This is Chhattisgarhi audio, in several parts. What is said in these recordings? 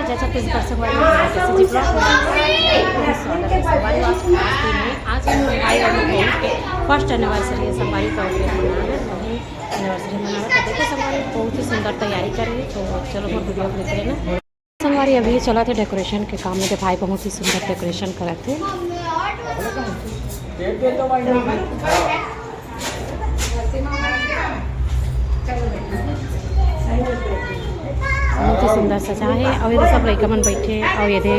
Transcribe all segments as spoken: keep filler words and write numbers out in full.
जय छत्तीसगढ़ संगवारी हो, मैं कैसे जी ब्लॉग में आपका स्वागत है। संगवारी हो, आज आज दिन है, आज हम भाई और बहू के फर्स्ट एनिवर्सरी है। संगवारी का मनाना है, वही एनिवर्सरी मनाना। तो देखो संगवारी बहुत ही सुंदर तैयारी कर रही है, तो चलो हम वीडियो को देखते हैं ना। संगवारी अभी चला थे डेकोरेशन के काम में, तो भाई बहुत ही सुंदर डेकोरेशन करत थे। बहुत ही सुंदर सजा है। और ये सब लइका मन बैठे, और ये दे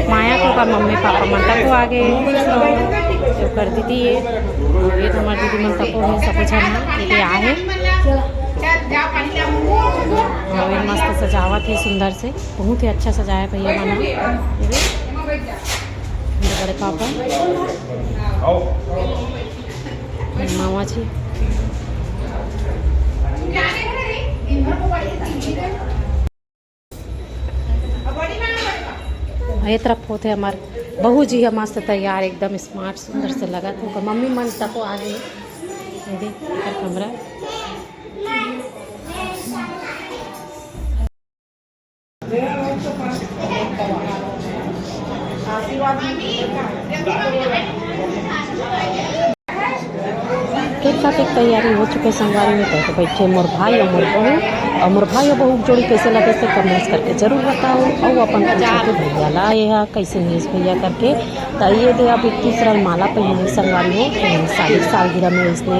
माया को का मम्मी पापा मन तको आ गए, तो कर दीदी ये, और ये तो हमारे दीदी मन तको है, सब झन ये दे आ है। और ये मस्त सजावत है सुंदर से, बहुत ही अच्छा सजाया भैया मन ह। ये दे, मेरे बड़े पापा। मामा जी। ये तरफ होते हमार बहू जी ह मस्त तैयार, एकदम स्मार्ट, सुंदर से लगत हे। ओकर मम्मी मन तको आ गई। ये देख, ओकर कमरा। केक काटे के तैयारी हो चुके संगवारी हो, तो बैठे मोर भाई और मोर बहू, और मोर भाई और बहू के जोड़ी कैसे लगे से कमेंट्स करके जरूर बताओ। और अपन पूछे के भैया ला ये हा कैसे नीस भैया करके, तो ये दे अब एक दूसरा माला पहनाए संगवारी हो, तो शादी सालगिरह में इसने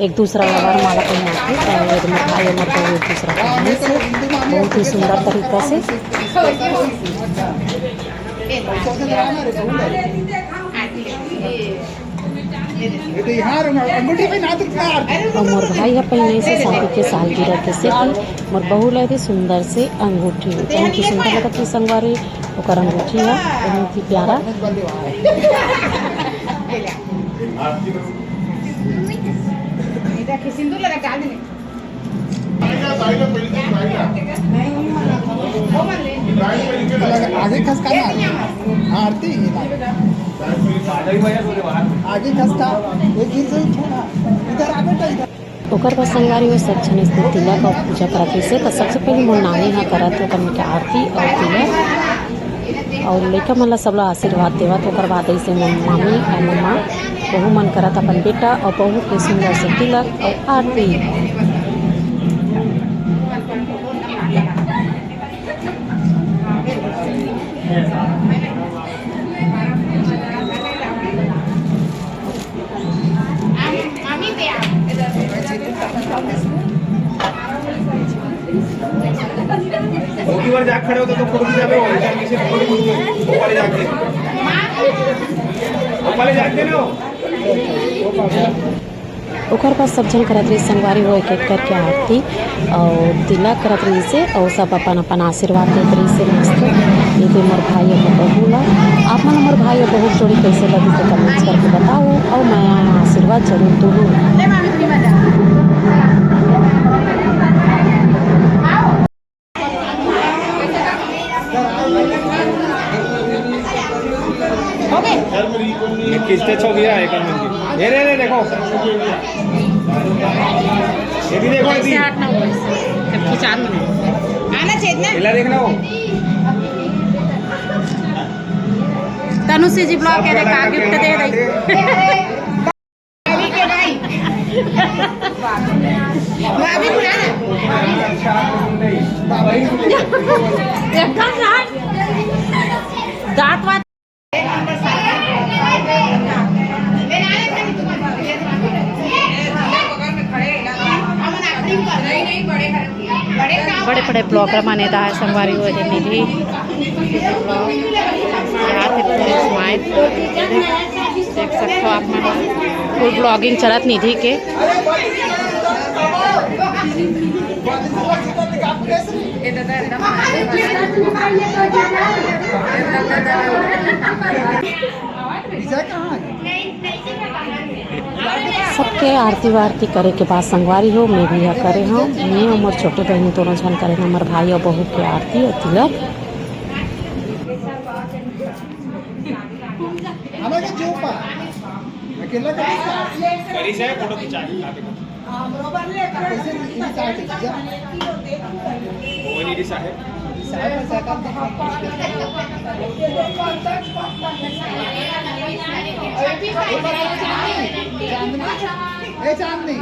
एक दूसरा ला माला पहनाते, तो ये दे मोर भाई और मोर बहू एक दूसरा पहने से बहुत ही सुंदर तरीका से। ये तो यहाँ रंग-, अंगूठी पे ना तो क्या अर्थ है? और मोर भाई ह पहने से शादी के सालगिरह के सेती मोर बहू ला दे सुंदर से अंगूठी, बहुत ही सुंदर लगत हे संगवारी। ओकर अंगूठी ह बहुत ही प्यारा। सिंदूर लगा डाल देने। आगे खसका ना, आरती। आगे खसका, एक गिर से थोड़ा इधर आ बेटा, इधर। ओकर बाद संगवारी हो सब झन इसने तिलक और पूजा करत रहिसे। तो सबसे पहले मोर नानी हा करत हे ओकर के आरती और तिलक, और लइका मन ला सब ला आशीर्वाद देवत। ओकर बाद ऐसे मोर मामी और मम्मा बहू मन करत अपन बेटा और बहू के सुंदर से तिलक और आरती। वो की बार जाके खड़े होते तो फोटो खींचा दो, ऐसा किसी फोटो खींच दो, ऊपर जाके, ऊपर जाके ना। ओकर बाद सब झन करत रहिस संगवारी हो एक एक करके आरती और तिलक करत रहिसे और सब अपन अपन आशीर्वाद देत रहिसे मस्त। ये दे मोर भाई और मोर बहू ला। आप मन मोर भाई और बहू के जोड़ी कैसे लगी तो कमेंट्स करके बताओ और मैं आशीर्वाद जरूर दूँ। हो गए? ये किसके छो गया है कल की? ये रे, रे, देखो। ये भी देखो, ये भी। से आठ नौ बजे से। जबकि चार मिनट। आना चाहिए ना। इला देखना हो। तनुश्री जी ब्लॉग के देखा, गिफ्ट दे दे। भाभी के भाई। भाभी बुला ना। एकदम यार। दांत वात। बड़े बड़े ब्लॉगर माने दा है संगवारी हो जे निधि। यार, इतने smile। देख सकते हो आप मन, फुल ब्लॉगिंग चलत निधि के। सबके आरती वारती करे के बाद संगवारी हो, मैं भी हा करे हूँ। मैं और मोर छोटे बहन दोनों झन करे हूँ, हमर भाई और बहू के आरती और तिलक। हमें के जो पा, अकेला करिस का? करिस है, फोटो खिंचा ले, आगे। कैसे इनकी चाय खींची जा? वो नहीं दिसा है। ए, चांदनी।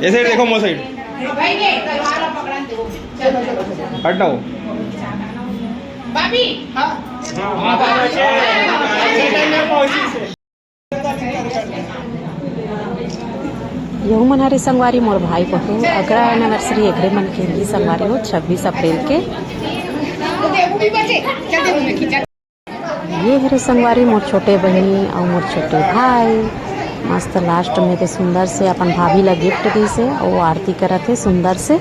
ऐसे देखो, मो साइड। हट जाओ। भाभी। हाँ। यहू मन हरे संगवारी मोर भाई बहू, अगला एनिवर्सरी एकरे मन के ही संगवारी हो, छब्बीस अप्रैल के। ये हरे संगवारी मोर छोटे बहिनी अउ मोर छोटे भाई, मस्त लास्ट में के सुंदर से अपन भाभी ला गिफ्ट दीस हे अउ आरती करत हे सुंदर से।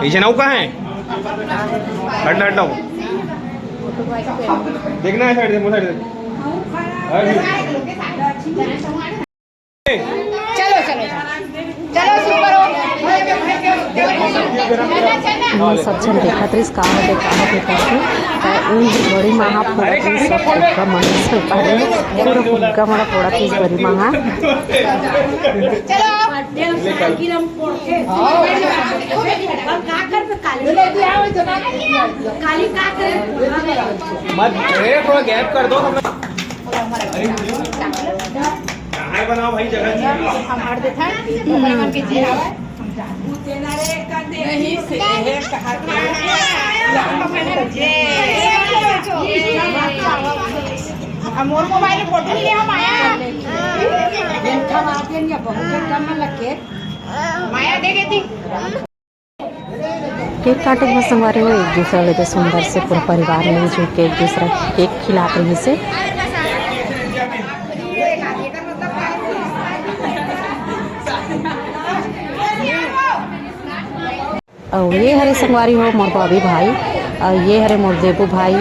पीछे ना, वो कहाँ है? हटना, हटना वो। देखना है, साइड से, मुँह साइड से। अरे। चलो, चलो, चलो, सुपर हो। ये सब झन देखत रहिस, का होथे, का होथे करके। त उन बड़ी माँ ह फोड़त रहिस, सब फुग्गा मन से पारे, पूरा फुग्गा मन फोड़त रहिस बड़ी माँ ह। चलो। मत, ए, थोड़ा गैप कर दो। चाय बनाओ भाई, जगह चाहिए। मोर मोबाइल फोटो ले हम आया। माया दे देती। केक काटे के बाद संगवारी हो, एक दूसरा ले तो सुंदर से पूरा परिवार मिलजुल के एक दूसरा केक खिलात रहिस हे। अउ ये हरे संगवारी हो मोर बॉबी भाई, अउ ये हरे मोर देबू भाई।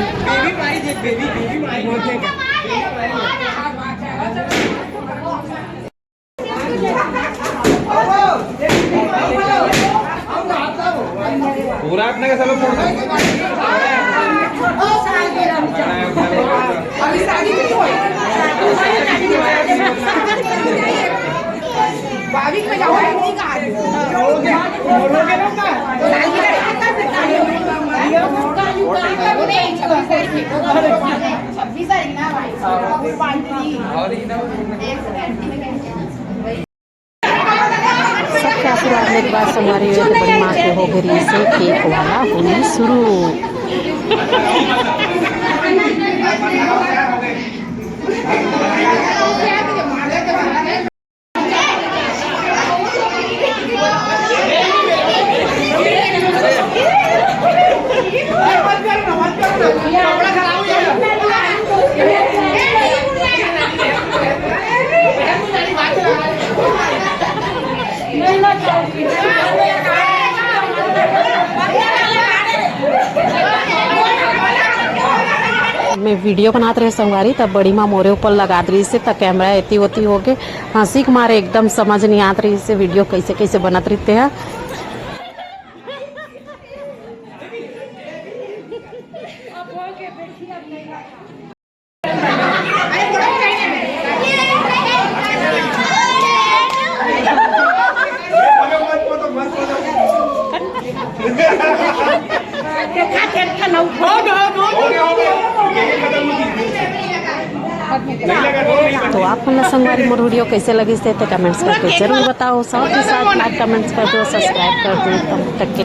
पूरा अपने का सब फोड़ दो। अभी शादी नहीं हुई। बाविक में जाओ, नहीं कहा। छब्बीस तारीख ना भाई। सबके आशीर्वाद लेके बाद संगवारी हो, तो बड़ी माँ के हो गई से केक वाला होली शुरू। मैं वीडियो बनात रहे संगवारी, तब बड़ी माँ मोरे ऊपर लगात रहिस हे, त कैमरा एती ओती होके हंसी के मारे एकदम समझ नहीं आत रहिस हे वीडियो कैसे कैसे बनत रहिथे ह। तो आप मन ला संगवारी मोर वीडियो कैसे लगिस हे, तो कमेंट्स करके जरूर बताओ। साथ ही साथ लाइक कमेंट्स कर दो, सब्सक्राइब कर दो। तब तक के